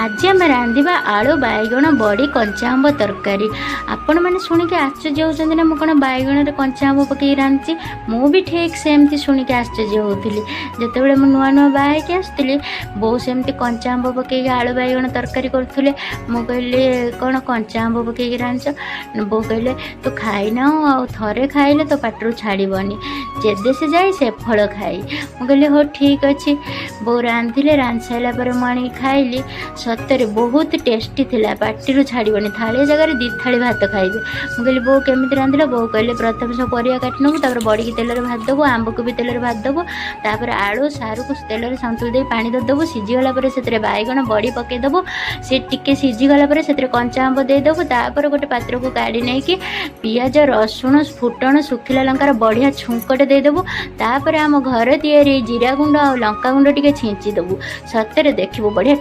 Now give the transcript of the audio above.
ଆଜି ଆମେ ରାନ୍ଧିବା ଆଳୁ ବାଇଗଣ ବଡ଼ି କଞ୍ଚା ଆମ୍ବ ତରକାରୀ। ଆପଣମାନେ ଶୁଣିକି ଆଶ୍ଚର୍ଯ୍ୟ ହେଉଛନ୍ତି ନା, ମୁଁ କ'ଣ ବାଇଗଣରେ କଞ୍ଚା ଆମ୍ବ ପକେଇକି ରାନ୍ଧିଛି? ମୁଁ ବି ଠିକ୍ ସେମିତି ଶୁଣିକି ଆଶ୍ଚର୍ଯ୍ୟ ହେଉଥିଲି। ଯେତେବେଳେ ମୁଁ ନୂଆ ନୂଆ ବାହା ହେଇକି ଆସୁଥିଲି, ବୋଉ ସେମିତି କଞ୍ଚା ଆମ୍ବ ପକେଇକି ଆଳୁ ବାଇଗଣ ତରକାରୀ କରୁଥିଲେ। ମୁଁ କହିଲି, "କ'ଣ କଞ୍ଚା ଆମ୍ବ ପକେଇକି ରାନ୍ଧିଛ?" ବୋଉ କହିଲେ, "ତୁ ଖାଇନାହୁଁ, ଆଉ ଥରେ ଖାଇଲେ ତୋ ପାଟିରୁ ଛାଡ଼ିବନି। ଯେ ଦେଶେ ଯାଇ ସେ ଫଳ ଖାଇ।" ମୁଁ କହିଲି, "ହଉ, ଠିକ୍ ଅଛି।" ବୋଉ ରାନ୍ଧିଲେ। ରାନ୍ଧି ସାରିଲା ପରେ ମୁଁ ଆଣିକି ଖାଇଲି। ସତରେ ବହୁତ ଟେଷ୍ଟି ଥିଲା, ପାଟିରୁ ଛାଡ଼ିବନି। ଥାଳିଏ ଜାଗାରେ 2 ଥାଳି ଭାତ ଖାଇବେ। ମୁଁ କହିଲି, "ବୋଉ, କେମିତି ରାନ୍ଧିଲ?" ବୋଉ କହିଲେ, "ପ୍ରଥମେ ସବୁ ପରିବା କାଟି ନେବୁ, ତାପରେ ବଡ଼ିକି ତେଲରେ ଭାଜିଦେବୁ, ଆମ୍ବକୁ ବି ତେଲରେ ଭାଜିଦେବୁ। ତାପରେ ଆଳୁ ସାରୁକୁ ତେଲରେ ସନ୍ତୁଳି ଦେଇ ପାଣି ଦେଇଦେବୁ। ସିଝିଗଲା ପରେ ସେଥିରେ ବାଇଗଣ ବଡ଼ି ପକାଇଦେବୁ। ସେ ଟିକେ ସିଝିଗଲା ପରେ ସେଥିରେ କଞ୍ଚା ଆମ୍ବ ଦେଇଦେବୁ। ତାପରେ ଗୋଟେ ପାତ୍ରକୁ କାଢ଼ି ନେଇକି ପିଆଜ, ରସୁଣ, ଫୁଟଣ, ଶୁଖିଲା ଲଙ୍କାର ବଢ଼ିଆ ଛୁଙ୍କଟେ ଦେଇଦେବୁ। ତାପରେ ଆମ ଘରେ ତିଆରି ଜିରା ଗୁଣ୍ଡ ଆଉ ଲଙ୍କା ଗୁଣ୍ଡ ଟିକେ ଛିଞ୍ଚି ଦେବୁ। ସତରେ ଦେଖିବୁ, ବଢ଼ିଆ